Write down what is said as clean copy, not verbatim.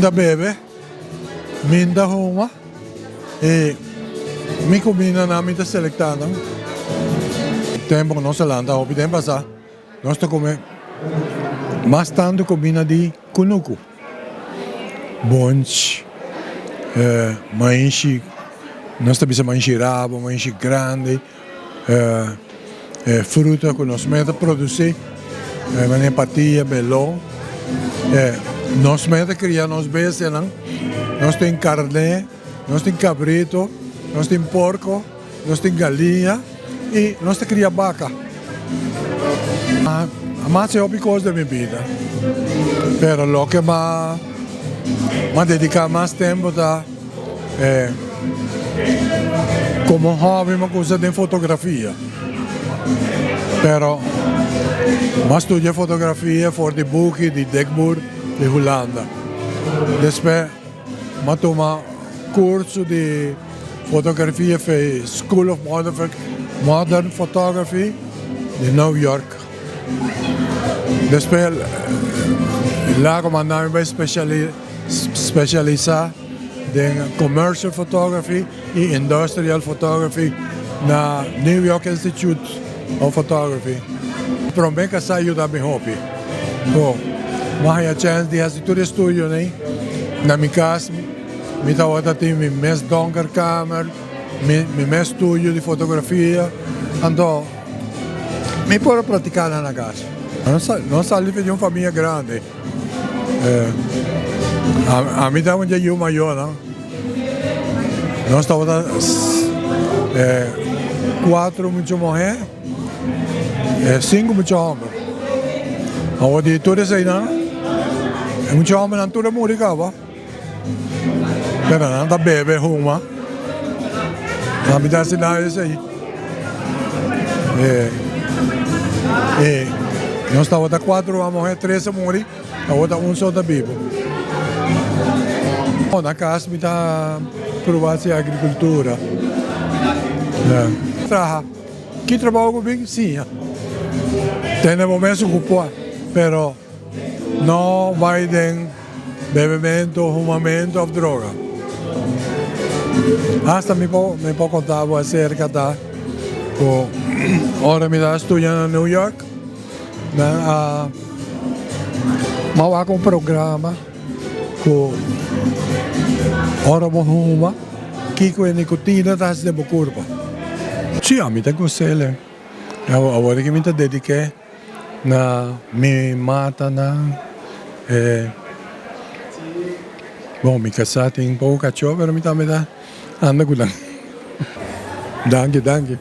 ta bebe, mi ta huma y mi cumindanan mi ta selecta nan. Tempo cu nos a lanta hopi den pasa nos ta come mas tanto cuminda di cunucu, bonchi, maishi, nos ta bisa maishi rabo, maishi grandi. E fruta ku nos mes ta produsí, manera patia, melon. Nos mes ta kria nos bestianan. Nos tin karné, nos tin kabrito, nos tin porko, nos tin galiña i nos ta kria baka. Mi hasi hopi kos den mi bida, pero loke mi a dediká mas tempu ta. Como hobby mi a cuminsa den fotografia, pero mi a studia fotografia for di buki di Dick Boer di Hulanda. Despues mi a tuma curso di fotografia fe School of Modern Photography di New York. Despues lago manda mi bay specialisa den commercial photography y industrial photography na New York Institute of Photography. Prome cu a yuda mi hopi. Bo, mi a haya chance di haci tur e studionan na mi cas. Mi tabata tin mi mes donkerkamer, mi mes studio di fotografia. Anto mi por a practica nan na cas. Nos sali di un famia grandi. Ami ta un dje yu mayornan. Nos tabata cuatro mucha muher, cinco mucha homber. Awor di tur eseinan, e mucha hombernan tur a muri caba. Pero nan ta bebe huma. Ami ta hasi nada esei. E nos tabata cuatro ruman muher, tres a muri, awor ta un so ta bibo. Na cas mi ta pruba hasi agricultura. Traha, ki trabao cu bin? Siña. Tene bo mes ocupa, pero no bay den Bebemento, humamento of droga. Hasta mi por mi por conta bo acerca ta cu ora mi ta studia na New York nan a mi a wak un programa cu ora bo huma kico e nicotina ta haci den bo curpa. Si ami ta gosele awor ki mi ta dedique. Na mi matanan e bon mi kasá tin poko kachó pero mi tambe ta anda ku nan. Danki danki.